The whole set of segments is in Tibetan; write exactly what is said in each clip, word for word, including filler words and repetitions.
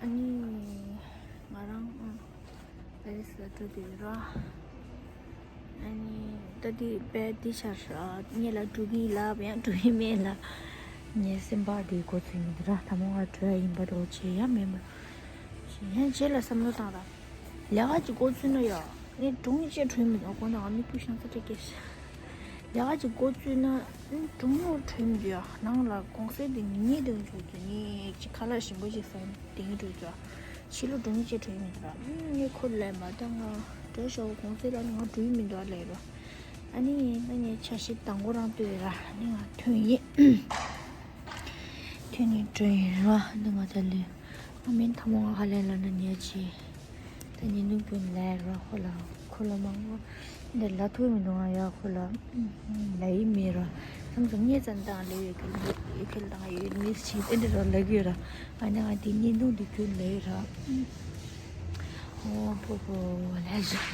ཨ་ནི་ང་རང་ཨ་པེ་རི་སི་ལ་འགྲོ་འདོད་ཡོད་ར། ཨ་ནི་ད་འདི་པེ་འདི་ཆར་ཨ་ངེད་ལ་འགྲོ་གི་ཡིན་ལབ་ཡང་འགྲོ་གི་མེད་ལ། ངའི་སེམས་པ་འདི་འགོ་ཚུགས་ཡིན་འདི་ར། ད་མོ་ང་འགྲོ་ཡ་ཡིན་པ་འགྲོ་བྱེད་ཡ་མེད་མ། ཡང་རྗེས་ལ་བསམ་བློ་བཏང་ར། ལས་ཀ་ཅིག་འགོ་བཙུགས་ན་ཡ། ངས་སྒྲུང་ཡིག་ཅེས་གྲོལ་མི་འདུག་ཨ་ཁོ་ན་ང་མིག་ཕུ་ཤང་ས་ཏྲེ་སྐད་ཤ། ལས་ཀ་ཅིག་འགོ་བཙུགས་ན་སྒྲུང་ཡོ་གྲོལ་མི་འདུག་ཡ། ནང་ལ་གོང་གསལ་དེ་ངེས་དོན་བྱུང་དུས་ངས་ཅིག་ཁ་ལག་ཞིམ་པོ་ཞིག་བཟོས་དེ་ངས་འགྲོ་ཚོ། ཕྱི་ལོ་སྒྲུང་ཡིག་ཅེས་གྲོལ་མི་འདུག་ར། ངས་ཁོ་ལས་མ་ད་ང་འགྲོ་ཤོག་གོང་གསལ་ལ་ནི་ང་འགྲོ་ཡི་མི་འདུག་ཨ་ལས་རོ། ཨ་ནི་ད་ངས་འཆར་གཞི་དང་པོ་རང་བཏོད་ར་ཨ་ནི་ང་ཐོན་ཡིན། ཐོན་ནས་འགྲོ་ཡིན་ར་འདི་ང་ད་ལས། ཨ་མིན་ཐ་མོ་ང་ཧ་ལས་ལ་ན་ཉལ་ཅི། ད་ཉིན་ནུབ་ཀུན་ལས་ར་ཁོ་ལ་ཁོ་ལ་མང་པོ་འདི་ལ་ཐུག་མི་འདུག་ང་ཡ་ཁོ་ལ་ལ་ཡི་མེད་ར། སམ་སམ་ངས་ཙམ་དང་ལས་ཡོད་ཁེལ་ཡོད་ཁེལ་དང་ཡོད་མི་ཞིག་ཨེ་འདྲ་ར་ལ་གི་ར། ཨ་ནི་ང་དེ་ཉིན་ནུབ་འདི་ཀུན་ལས་ར། ཨོ་པོ་པོ་ལས་ཞིག་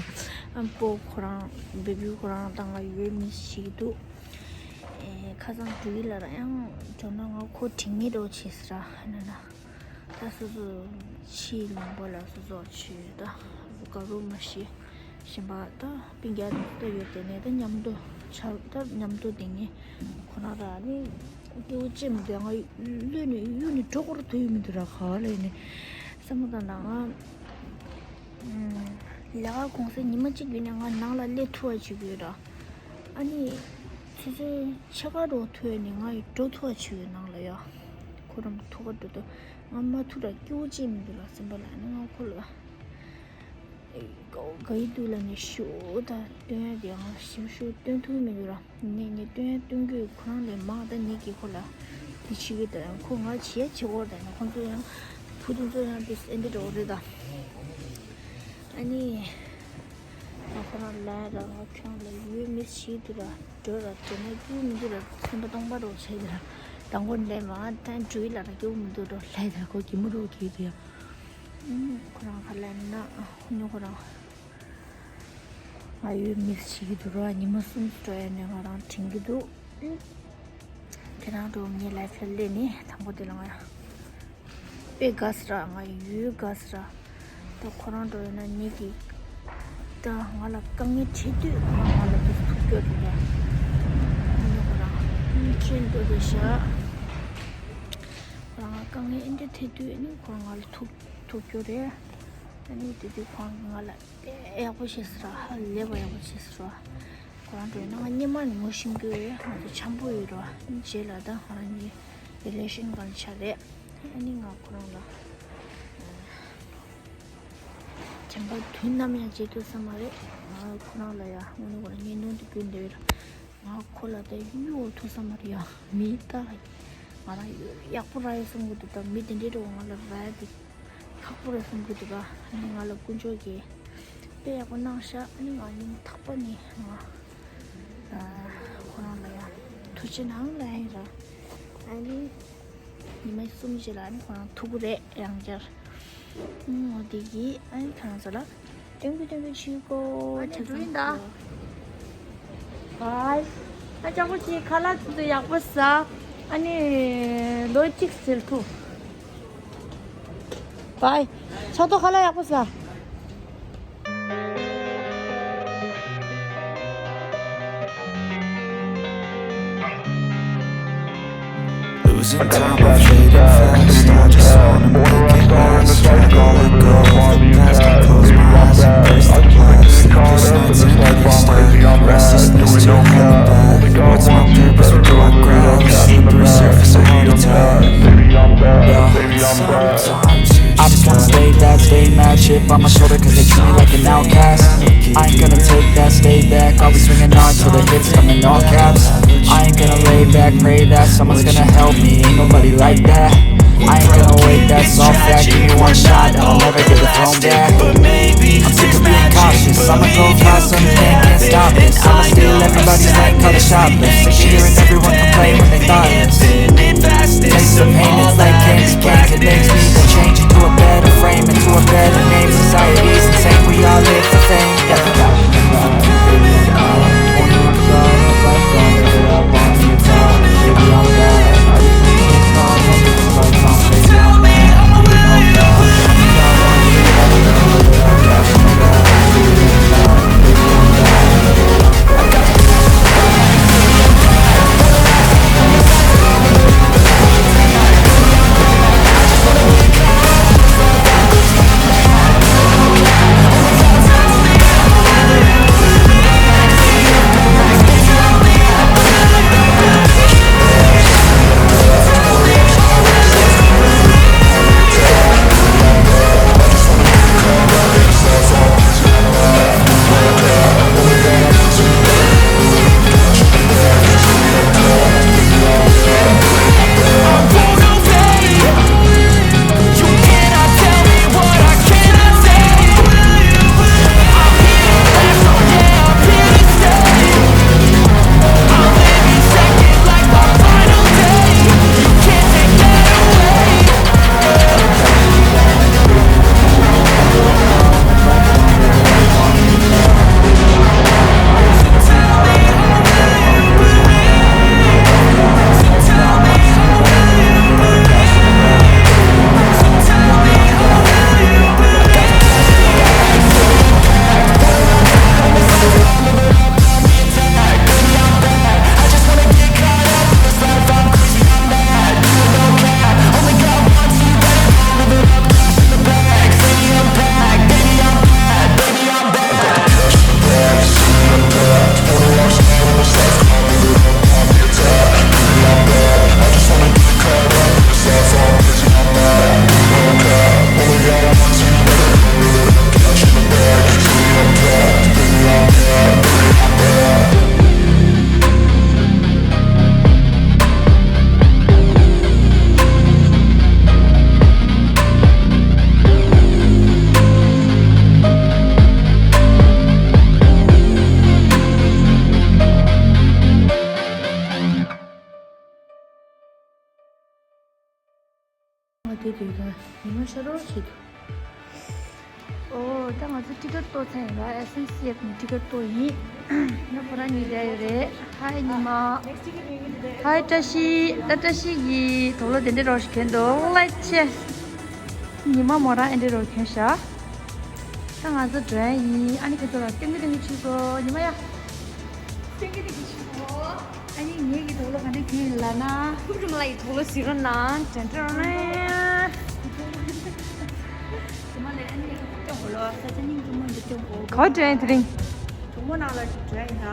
ཨ་པོ་ཁོ་རང་བེ་བི་ཁོ་རང་དང་ང་ཡོད་མི་ཞིག་འདུག་ཨེ་ཁ་སང་འགྲུལ་ལ་ར་ཡང་འབྱོར་ན་ང་ཁོ་དྲི་ངེས་འགྲོ་བྱེད་ཟེར་ར་ཧ་ན་ན། ད་སོ་སོ་ཕྱིའི་ལུང་པ་ལ་སོ་སོ་ཆུ་ད་དགའ་རོགས་མ་ཤི་གཞན་པ་ད་སྤུན་ཀྱག་ད་ཡོད་དེ་ནས་ད་མཉམ་དུ་ཆ་ད་མཉམ་དུ་དེ་ངས་ཁོ་ན་ར་ནི་སྐྱེ་བོ་ཅེས་མི་འདུག་ང་ལུས་ནས་གཡུག་ནས་འགྲོ་སྐོར་དུ་ཡོད་མི་འདུག་ར་ག་ལ་ཡིན་ནས་བསམ་བློ་བཏང་ན་ང་ལས་ཀ་གུང་སེང་ཉི་མ་གཅིག་ཡོད་ནས་ང་ནང་ལ་སླེབས་ཐུབ་པ་བྱེད་དགོས་ར། ཨ་ནི་ཆུ་ཚོད་ཕྱེད་ཀ་རོ་ཐོས་ནས་ང་ཡི་འགྲོ་ཐུབ་པ་བྱེད་ཡོད་ནང་ལ་ཡ། ཁོ་རང་ཐུག་ག་འགྲོ་དུ་ང་མ་ཐུག་ར་སྐྱོ་ཅི་མི་འདུག་ལ་སེམས་པ་ལ་ནི་ང་ཁོ་ལ་ག་ཡི་འདུག་ལ་ནི་ཞུ་ད་སྟོན་ཡ་དེ་ང་ཞིབ་ཞུ་སྟོན་ཐུབ་མི་འདུག་ལ་ནི་ནི་སྟོན་ཡ་སྟོན་དགོས་ཁོ་རང་ལས་མང་ད་ནི་གི་ཁོ་ལ་དེ་བྱེད་གི་ད་ཡང་ཁོ་ང་བྱེད་བྱེད་འོར་ད་ནི་ཁོ་ཚོ་ཡང་བུ་དེ་ཚོ་ཡང་དེ་ཨེ་འདི་འགྲོ་རེད་ད། ཨ་ནི། ང་ཁོ་རང་ལ་ར་ང་ཁྱོད་ལ་ཡོད་མི་ཞིག་འདུག་ར་འགྲོ་ར་འགྲོ་ན་སྐྱུར་མི་འདུག་ར་སེམས་པ་སྟོང་པ་རོ་བྱས་འདུག་ར་དང་པོ་འདྲེ་མ་ད་འགྲོའི་ལ་ར་སྐྱུར་མི་འདུག་རོ་ལས་ད་ཁོ་གི་མི་རོ་གི་འདུག་ཡ། ཁོ་རང་ཁ་ལ་ན་ཁོ་ནི་ཁོ་རང་ང་ཡོད་མི་ཞིག་འདུག་ར་ཉི་མ་གསུམ་འགྲོ་ཡ་ནས་ང་རང་དྲན་གི་འདུག་ཁྱེད་རང་ཚོ་ངའི་ལའེབ་ལ་སླེབས་ནས་དང་པོ་དེ་ལ་ང་དཔེ་དགའ་ས་ར་ང་ཡོད་དགའ་ས་ར། ད་ཁོ་རང་འགྲོ་ཡོད་ན་ངེད་ཀྱི་ད་ང་ལ་དཀའ་ངལ་འཕྲད་དུས་ཁོ་རང་ང་ལ་དེ་ཐུག་སྐྱོར་རེད་ར། ཨ་ནི་ཁོ་རང་ཁྱོད་འགྲོ་རེད་ཤག་ཁོ་རང་ང་དཀའ་ངལ་ཨེ་འདྲ་འཕྲད་དུས་ཨ་ནི་ཁོ་རང་ང་ལ་ཐུག་ཐུག་སྐྱོར་རེད། ཨ་ནི་དེ་དུས་ཁོ་རང་ང་ལ་དཔེ་ཡག་པོ་བྱས་ས་ར་ཧ་ལས་པ་ཡག་པོ་བྱས་ས་ར། ཁོ་རང་འགྲོ་ཡོད་ན་ང་སྙེ་མ་ནས་ངོ་ཤེས་ཀྱི་ཡོད་ང་ཚོ་འཆམ་པོ་ཡོད་ར་རྗེས་ལ་ད་ང་རང་གཉིས་རི་ལེ་ཤན་གང་ཆགས་རེད། ཨ་ནི་ང་ཁོ་རང་ལ་དྲན་པ་དུས་ནམ་ཡང་བརྗེད་ཐུབ་ས་མ་རེད། ང་ཁོ་རང་ལ་ཡ་དངོས་གནས་ཁོ་རང་ངའི་ནང་དུ་བསྐྱོན་བསྡད་ཡོད་ར། ང་ཁོ་ལ་ད་གཡུག་འོ་ཐུབ་ས་མ་རེད་ཡ། མི་ད་ང་རང་ཡག་པོ་ར་ཡོད་བསམ་གི་འདུག་ད་མི་དེ་འདྲའི་འགྲོ་ང་ལ་ར་ཡ་དེ། ཁག་པོ་རེད་བསམ་གྱི་འདུག་ག་ཨ་ནི་ང་ལ་དཀོན་མཆོག་གིས་དཔེ་ཡག་པོ་གནང་ཤག་ཨ་ནི་ང་ཉིན་རྟག་པར་ནི་ང་ཨ་ཁོ་རང་ལ་ཡང་ཐུགས་རྗེ་གནང་ལབ་ཡིན་ར། ཨ་ནི་ཉི་མ་གསུམ་རྗེས་ལ་ཨ་ནི་ཁོ་རང་ཐུག་གི་རེད་ཡང་བསྐྱར། ཨ་ནི་འོ་དེ་གིས་ཨ་ནི་ཁྱེད་རང་ཚོ་ལ་སྟོན་གི་སྟོན་གི་བྱེད་གོ་ཨ་ནི་ཆ་འགྲོ་ཡིན་ད། ཚང་། བའི། ཨ་ཅག་པོ་ཅིག་ཁ་ལག་ཚོ་ཚོ་ཡག་པོ་ཟ། ཨ་ནི་ལོ་གཅིག་ཟིལ་ཐུ། བའི། ཆགས་ཐོག་ཁ་ལག་ཡག་པོ་ཟ། Losing time, I'm fading fast. I just wanna make it last. Try to let go of the past. Can't close my eyes, embrace the blast. Sleepless nights and understand. Restlessness to hell back. What's my purpose? What do I grab? Slippery surface, a heart attack. Yeah. Sometimes you I just wanna stay bad, stay mad, chip on my shoulder 'cause they treat me like an outcast. I ain't gonna take that, stay back, I'll be swinging hard till the hits come in all caps. I ain't gonna lay back, pray that someone's gonna help me, ain't nobody like that. I ain't gonna wait, that's all fact, give me one shot, I'll never get the throne back. I'm sick of being cautious, I'ma go far, something can't stop this. I'ma steal everybody's lane, call the shot list. Sick of hearing everyone complain when they thoughtless. Taste of pain, it's like candy cane. It makes me go change into a better frame, into a better name. Society's insane, we all live for fame. Yeah. དེ་དུས་ཀྱང་ཉི་མ་ཤར་རོ་བྱེད་དུས། ཨོ་ད་ང་ཚོ་ཊི་ཀེཊ་གཏོང་ཚར་ཡིན་པ། ཨེ་སི་ཨེན་སི་ཨེཕ་ནས་ཊི་ཀེཊ་གཏོང་ཡིན། ང་ཁོ་རང་གཉིས་བསྡད་ཡོད་རེད། ཧའི་ཉི་མ། ཧའི་བཀྲ་ཤིས། ད་བཀྲ་ཤིས་ཀྱིས་དུག་ལོག་དེ་འདྲའི་རོགས་ཤིག་གྱོན་འདུག་ལེགས་ཆེ། ཉི་མ་མོ་རང་ཨེ་འདྲའི་རོགས་གྱོན་ཤག་ད་ང་ཚོ་འགྲོ་ཡ་ཡིན། ཨ་ནི་ཁྱེད་ཚོ་ལ་སྟོན་གི་སྟོན་གི་ཕྱིན་སོང་། ཉི་མ་ཡ། སྟོན་གི་སྟོན་གི་ཕྱིན་སོང་། ཨ་ནི་ངེད་ཀྱི་དུག་ལོག་ག་འདྲ་གྱོན་ཡིན་ལབ་ན། ཕུབ་རུ་མ་ལ་ཡི་དུག་ལོག་ཟེར་རོགས་གནང་། དྲན་དྲན་རོགས་གནང་། ག་པར་འགྲོ་ཡིན་དེ་རིང་། གྲོགས་མོ་ནང་ལ་འགྲོ་ཡིན་ད།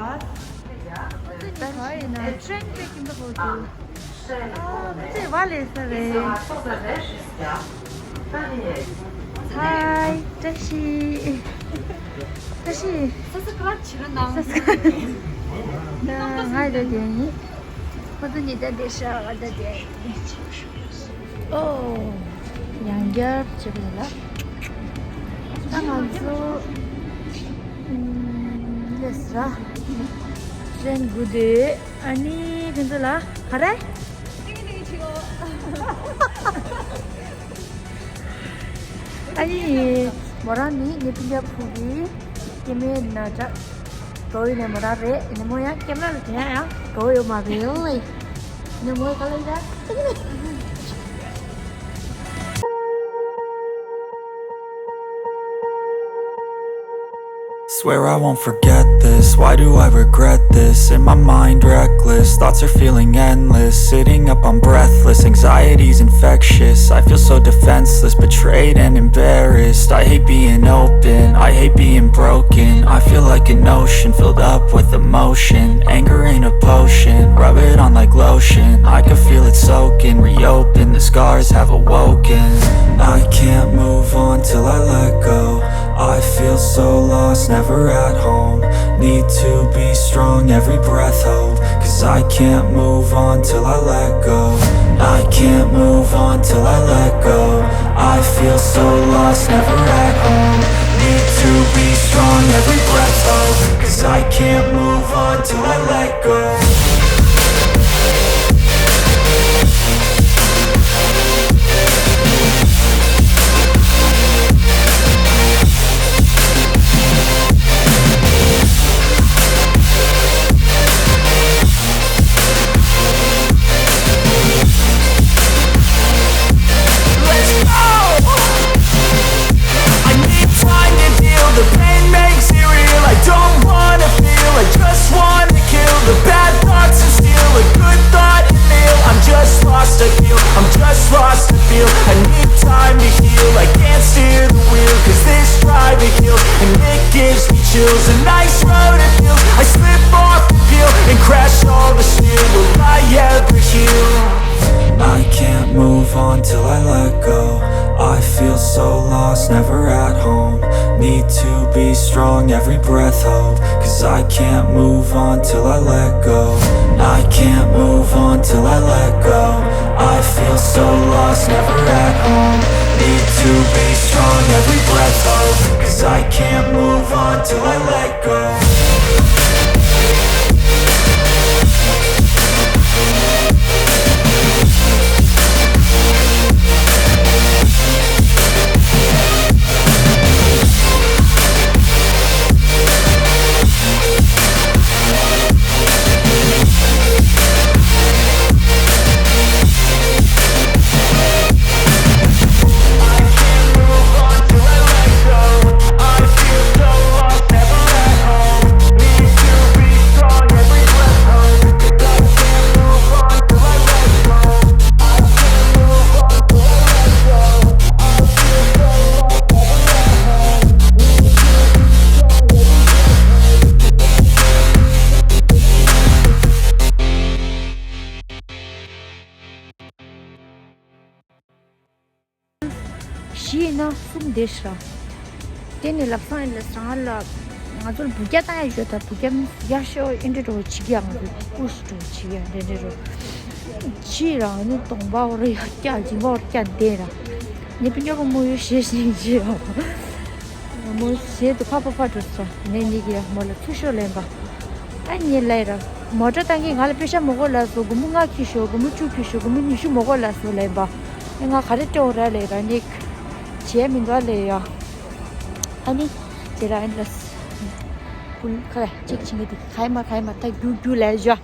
ཁོ་ཚོ་གཉིས་ག་ཡིན་ན། ཊེན་པའི་ཀིན་པ་ཧོ་ཀྱི། ཨ་ཙི་བ་ལས་ས་རེད། ཧའི་བཀྲ་ཤིས། བཀྲ་ཤིས། ས་ས་ཀ་ལ་ཆི་ར་ནང་། ས་ས་ཀ་ལ། ང་ད་དེ་ཡིན། ཁོ་ཚོ་གཉིས་ད་དེ་ཤ་ང་ད་དེ་ཡིན། ཨོ། ཡང་བསྐྱར་བྱེད་པ་ཡིན་ལ། ད་ང་ཚོ་ཨུམ་ལས་ར། ཊེན་སྒུག་དེ། ཨ་ནི་ཁྱེད་ཚོ་ལ་ག་རེ། ཨ་ནི་མོ་རང་ནི་ངའི་སྤུན་ཀྱག་ཕྲུ་གུའི་སྐྱེ་དམན་ན་ཚ་འགྲོ་ཡིན་ནས་མོ་རང་རེད། ཡིན་ནས་མོ་ཡང་ཀེམ་ར་ལ་དྲན་ཡང་འགྲོ་ཡོད་མ་རེད། ཡིན་ནས་མོ་ག་ལ་ཡ། Swear I won't forget this. Why do I regret this? In my mind, reckless. Thoughts are feeling endless. Sitting up, I'm breathless. Anxiety's infectious. I feel so defenseless, betrayed and embarrassed. I hate being open. I hate being broken. I feel like an ocean filled up with emotion. Anger ain't a potion. Rub it on like lotion. I can feel it soaking. Reopen. The scars have awoken. I can't move on till I let go. I feel so lost, never at home. Need to be strong, every breath hope. Cause I can't move on till I let go. I can't move on till I let go. I feel so lost, never at home. Need to be strong, every breath hope. Cause I can't move on till I let go. Let's go! I need time to deal. The pain makes it real. I don't wanna feel. I just wanna kill. The bad thoughts instill. A good thought and meal. I'm just lost, I feel. I'm just lost, I feel. I need time to heal. I can't steer the wheel. Cause this driving hill, and it gives me chills. A nice road to feel. I slip off the peel and crash all the steel. Will I ever heal? I can't move on till I let go. I feel so lost, never at home. Need to be strong, every breath hope. Cause I can't move on till I let go. I can't move on till I let go. I feel so lost, never at home. Need to be strong, every breath hope. Cause I can't move on till I let go. བཞི་ཡིན་ན་གསུམ་བསྡད་ཤག་དེ་ནས་ལབ་སང་ཡིན་ལ་སང་ལ་ང་ཚོར་བུ་རྒྱ་བཏང་ཡ་ཡོད། ད་བུ་རྒྱ་ཡག་ཤོས་ཨེ་འདྲ་འགྲོ་བྱེད་ཀྱི་ཡ། ང་ཚོ་པུ་ཤི་འགྲོ་བྱེད་ཀྱི་ཡ་འདྲ་འདྲ་རོ། ཕྱི་རང་ནི་གདོང་པ་འོ་ར་ཡ་སྐྱ་མཇིང་པ་འོ་ར་སྐྱ་བསྡད་ར། ངའི་སྤུན་ཀྱག་པོ་མོ་ཡོད་ཞེས་ཞིང་བྱེད་ར། མོ་ཞེས་དུ་ཕ་ཕ་ཕ་འགྲོ་ས་ནས་ནི་གི་མོ་ལ་ཚུར་ཤོག་ལན་པ། ཨ་ནི་ལས་ར། མོ་ཊ་བཏང་གི་ང་ལ་པེ་ཤ་མ་དགོས་ལབ་སོང་། སྒོར་མོ་ལྔ་ཁྱེར་ཤོག་སྒོར་མོ་བཅུ་ཁྱེར་ཤོག་སྒོར་མོ་ཉི་ཤུ་མ་དགོས་ལབ་སོང་ལན་པ། ང་ག་རེ་སྤྲོ་ར་ལས་ར་ནིག་བྱས་མི་འདུག་ལས་ཡ། ཨ་ནི་དེ་ར་ཨན་ལ་ཀུན་ཁ་ཅིག་ཆིང་གི་དེ་ཁའི་མ་ཁའི་མ་ད་རྒྱུ་རྒྱུ་ལས་བཞག་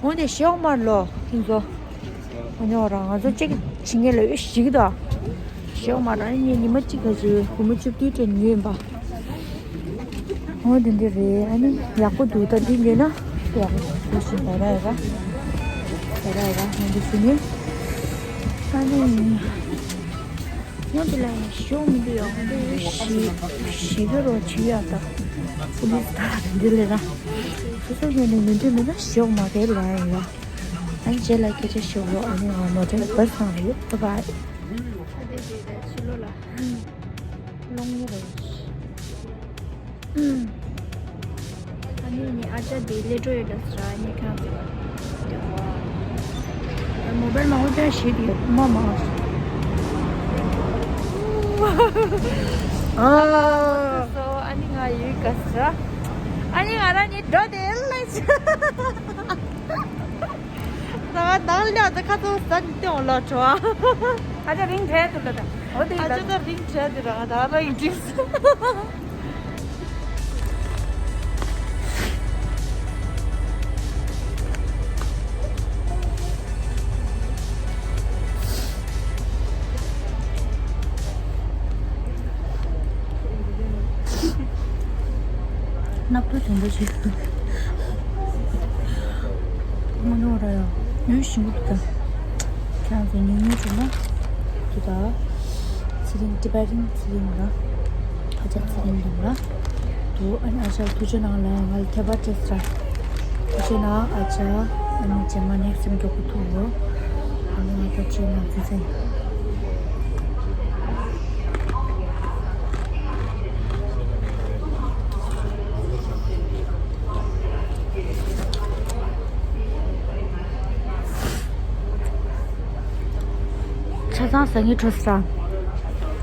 འོ་དེ་ཤོག་མར་ལོ་ཁྱིན་ཚོ། འོ་ནི་འོ་ར་ང་ཚོ་ཅིག་ཆིང་གི་ལས་ཡོད་ཞིག་ད། ཤོག་མར་ར་ནི་ཉི་མ་གཅིག་ག་ཚོད་སྒོར་མོ་བཅུ་བདུན་སྤྲད་ཉོས་ཡིན་པ། འོ་དེ་འདྲ་རེད། ཨ་ནི་ཡག་པོ་འདུག་ད་འདི་འདྲ་ན་ཡག་པོ་འདུག་ཞིང་ད་ར་ཡ་ར། ད་ར་ཡ་ར་ང་འདི་ཞུ་ནི། ཨ་ནི། ཡང་དེ་ལ་ཡང་ཞོག་མི་འདུག་ཡང་འདི་ཞི་ཞི་གི་རོ་ཆི་ཡ་ད། པུ་ལིས་ད་འདི་ལས་ར། སོ་སོ་ངོས་ནས་མི་འདུག་མི་ན་ཞོག་མ་གས་ལ་ཡ་ཡ། ཨ་ནི་རྗེས་ལ་སྐད་ཆ་ཞུ་རོགས། ཨ་ནི་ང་མོ་ཊ་བར་སང་རེད། བྷའི་བྷའི། ཨ་དེ་དེ་དེ་ཕྱི་ལོགས་ལ་ལོང་ཉེ་རེད། ཨ་ནི་ནི་ཨ་ཅག་དེ་ལས་འགྲོ་ཡོད་ལ་ཟེར། ཨ་ནི་ཁྱང་ཟེར་བ་དེ་བ། མོ་བལ་མང་པོ་ཅག་ཞིག་དེ་མ་མ། ཨ་སོ་ཨ་ནི་ང་ཡུལ་ག་ཟེར། ཨ་ནི་ང་རང་ནི་འགྲོ་དེ་ལ་ཟེར། ད་ང་ནང་ལ་ད་ཁ་ཐོག་ཟ་ནི་སྟེང་ལ་འགྲོ་ཨ། ཨ་ཅག་རིང་བྲལ་དུ་ལ་ད། འོ་དེ་ཨ་ཅག་ད་རིང་བྲལ་དུ་ར་ད་ར་ཡིན་འགྲིག་སོ། སྣབས་ཏོ་དོན་པོ་ཞིག་མ་ནོར་ར་ཡ། ཡུལ་ཞིམ་པོ་འདུག་ད། ཁྱེད་རང་ཚོ་ཉུང་ཉུང་བྱུང་ན་འདུག་ད། ཚེ་རིང་ཏི་པ་རིང་ཚེ་རིང་ར། ཁ་ཆག་ཚེ་རིང་རིང་ར། འདུག་ཨ་ནི་ཨ་ཅག་ཐུགས་རྗེ་གནང་ལ་ང་ལ་ཐེ་བ་སྤྲད་ས། ཐུགས་རྗེ་གནང་ཨ་ཅག་ཨ་ནི་རྗེས་མ་next time་མགྱོགས་པོ་ཐུག་གོ་ཨ་ནི་ང་ཐུགས་རྗེ་གནང་ཚེ་ཚེ། ཆ་ཚང་ཟ་ངེས་འཕྲོ་ས།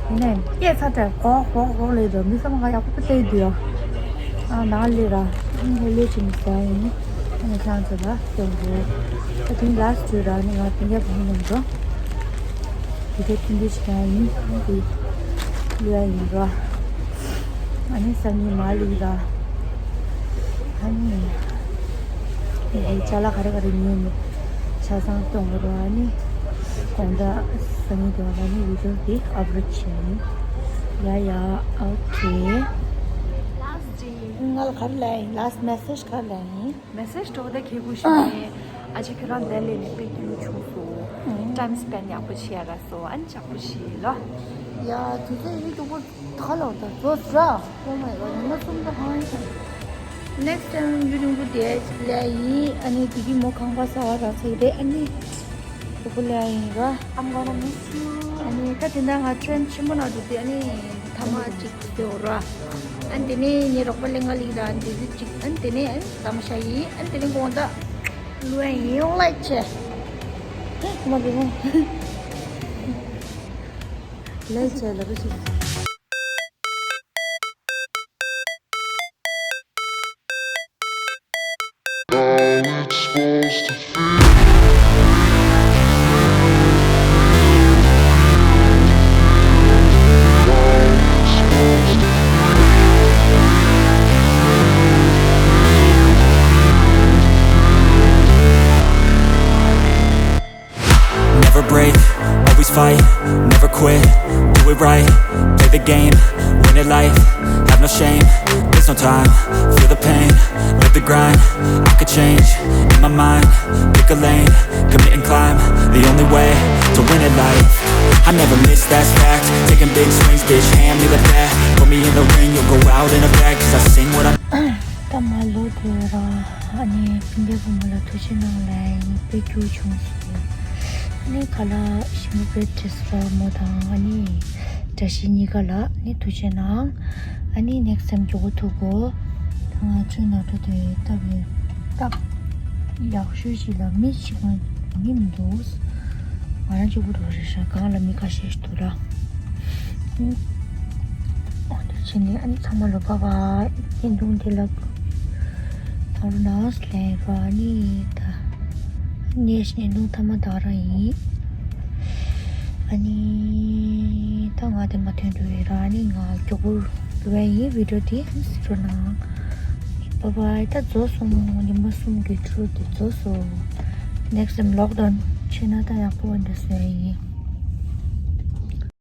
ཡིན་ནའི་སྐད་ཚ་དྲག་གོག་གོག་གོག་ལས་འགྲོ་མི་བསམ་ང་ཡག་པོ་བལྟས་འདུག་ཨ་ནང་ལས་ར་ཨིན་ཧེ་ལས་བྱེད་མི་ཟ་ཡིན། ཨ་ནི་ཁྱང་ཚོ་ལ་སྟོན་དགོས། ཨ་དེང་last་ཇུ་ར་ནི་ང་དེང་ག་བུ་མོ་ནམ་འགྲོ། དེ་ག་ཐུན་དུ་ཞིག་ཡང་ཡིན་ཨ་དེ་ལུས་ཡ་ཡིན་ར། ཨ་ནི་སང་ཉིན་མ་ལུས་ར། ཨ་ནི། ངས་ཅ་ལག་ག་རེ་ག་རེ་ཉོས་ནས་ཆ་ཚང་གཏོང་གི་རོགས། ཨ་ནི་དགོང་དག་སང་ཉིན་དེ་བ་ལ་ནི་video་འདི་upload་བྱས་ཡིན། ཡ་ཡ། ཨོ་ཁེ། ང་ལ་ག་རེ་ལབ་ཡིན། last message་ག་རེ་ལབ་ཡིན། message་འགྲོ་བ་ད་ཁེ་གུ་ཞིག་ནས་ཨ་ཅེ་ཁྱེད་རང་འདི་ལས་ནས་དཔེ་སྐྱིད་པོ་བྱུང་སོང་། time spend་ཡག་པོ་བྱས་ཡ་ར་སོང་། ཨ་ནི་ཅག་པོ་ཞིག་ལ། ཡ་དུས་ཚོད་ཡིན་སྡུག་པོ། ད་ལོ་ད་ཟོ་ཟ། Oh my god། ཉི་མ་གསུམ་ད་ཧང་ཡིན། Next time་ཡུན་རིང་པོ་བསྡད་ལས་ཡིན། ཨ་ནི་དེ་གི་མོ་ཁང་པ་གསར་པ་རག་ཚར་གི་རེད། ཨ་ནི་ཡག་པོ་ལས་ཡིན་ར། I'm gonna miss you། ཨ་ནི་ད་དེ་འདྲ་ང་train་ཆེན་པོ་ནང་འགྲོ་དུས་ཨ་ནི་ཐ་མག་ཅིག་བསྡད་འོ་ར། ཨ་ནི་དེ་ནས་ངའི་རོགས་པ་ལས་ང་ལིག་ར། ཨ་ནི་དེ་ཚོ་ཅིག་ཨ་ནི་དེ་ནས་ཨ་ནི་ཟ་མ་ཤ་ཡིན། ཨ་ནི་དེ་ནས་དགོང་དག་ལུས་ཡིན་ཡོང་ལ་ཆེ། ཨ་མ་དེ་མོ་ལས་ཆེ་ལ་རུ་ཆེ། Never break, always fight, never quit, do it right, play the game, win it life, have no shame, there's no time, feel the pain, live the grind, I could change, in my mind, pick a lane, commit and climb, the only way to win at life, I never miss, that's fact, taking big swings, bitch, hand me the bat, put me in the ring, you'll go out in a bag, cause I sing what I ད་མ་ལོ་དེ་ར་ཨ་ནི་སྤུན་ཟླ་བུ་མོ་ལ་ཐུགས་རྗེ་གནང་ལ་ཡིན་དཔེ་སྐྱིད་པོ་བྱུང་སོང་། ཨ་ནི་ཁ་ལག་ཞིམ་པོ་དཔེ་བྲིས་སོང་མོ་དང་ཨ་ནི་བཀྲ་ཤིས་གཉིས་ཀ་ལ་ཨ་ནི་ཐུགས་རྗེ་གནང་། ཨ་ནི་next time་མགྱོགས་པོ་ཐུག་གོ་ད་ང་ཚོའི་ནང་དུ་དེ་སྟབས་ཡོད་སྟབས་ཡག་ཤོས་ཤིག་ལ་མི་ཞིག་མ་ཡིན་མི་འདུག་ང་རང་གཅིག་པུ་འགྲོ་རེད་ཤག་སྒང་ལ་མི་ཁ་ཤས་ཤིག་འདུག་ར། ཨོ་དེ་བྱས་ནས་ཨ་ནི་ཚང་མ་ལོ་བ་བ་བརྙན་ཐུང་དེ་ལ་ཐང་རུ་ནང་ལན་ར་ནི་ད་ནས་བརྙན་ཐུང་ཐ་མ་ད་རང་ཡིན། ཨ་ནི་ད་ང་དེ་མ་ཐོན་དུས་རེད་ར། ཨ་ནི་ང་མགྱོགས་པོ་འགྲོ་ཡ་ཡིན། བི་ཌི་ཡོ་དེ་ཧམ་སི་འགྲོ་ན། བྷའི་བྷའི། ད་རྫོགས་སོང་། ཉི་མ་གསུམ་གྱི་ཊུར་དེ་རྫོགས་སོང་། ནེག་སི་ཊའིམ་ལོག་ཌའུན་ཆེ་ན་ད་ཡག་པོ་འདྲ་བཟོ་ཡ་ཡིན།